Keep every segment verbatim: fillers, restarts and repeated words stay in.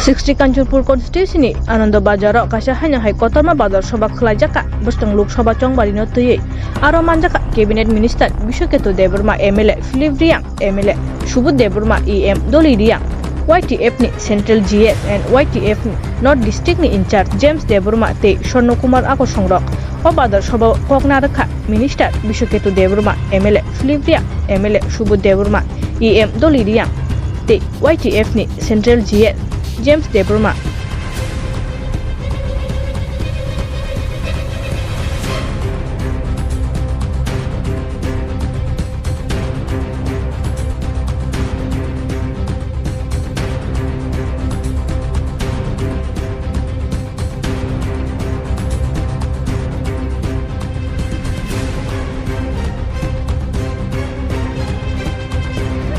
Sixty Kanchanpur constituency ni Anando Bazar o kaisa haino hai kotorma bazar sobha khwlaijak kha bwskang Lok Sabha chongmari no twiwi. Aro manjak kha Cabinet Minister Biswaketu Debbarma, M L A Philip Reang, M L A Subodh Debbarma, E M Dolly Reang, Y T F ni Central G S and Y T F ni North District ni in-charge James Debbarma tei Swarno Kumar Akosong rok. O bazar sobha o kok narwk kha Minister Biswaketu Debbarma, M L A Philip Reang, M L A Subodh Debbarma, E M Dolly Reang tei Y T F ni Central G S James Debbarma.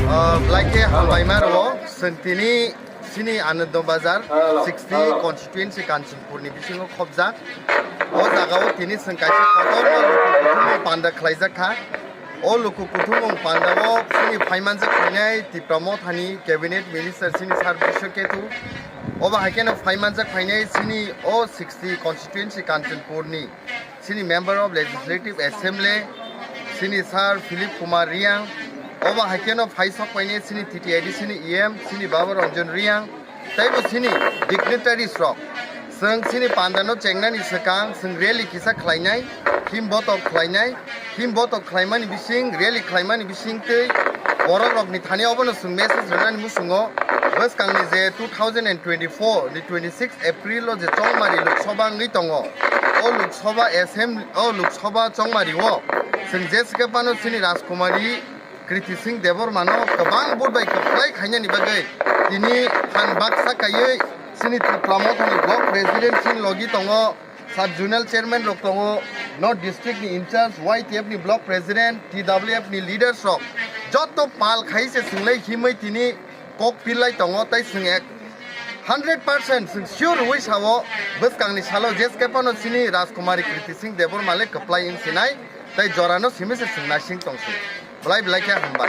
Ah, belai khe hambai ma rwo, chwng tini chini Anando Bazar sixty constituency Kanchanpur ni bisingo khobjak. O jaga o tini chwng kaisa kotorma luku kuthumung panda khwlaijak kha. O luku kuthumung panda o chini phaimanjak phainai Tipra Mothani Cabinet Minister chini Sir Biswaketu. Obo hai kheno phaimanjak phainai chini o sixty constituency Kanchanpur ni chini Member of Legislative Assembly, chini Sir Philip Kumar Reang, obo hai kheno phai sok paine chini T T A D C ni E M, chini Baba Ranjan Reang, teibo chini dignitaries rok. Chwng chini panda no chengnani swkang, chwng rally kisa khlainai, him botok khlainai, him botok khlaimani bising, rally khlaimani bising tei borok rokni thani obono chwng message rwnani muchungo, bwskangni je two thousand and twenty-four ni twenty-six April o je chongmari Lok Sabha wngwi tongo, o Lok Sabha Assembly, o Lok Sabha chongmari o chwng jeskhe phano chini Rajkumari Kriti Singh Debbarma no kwbang vote bai kwplai khainani bagwi tini phan baksa kaiwi chini Tipra Mothani Block President chini logi tongo, Sub Zonal Chairman rok tongo, North District ni in-charge, Y T F ni Block President, T W F ni leaders rok joto pal khai se swinglai himwi tini kok pilai tongo, tei chwng ek hundred percent chwng sure rwui sao, bwskangni salo jeskhe phano chini Rajkumari Kriti Singh Debbarma le kwplai wng sinai, tei jorano simi se chwng naising tong si. Belai belai khe hambai.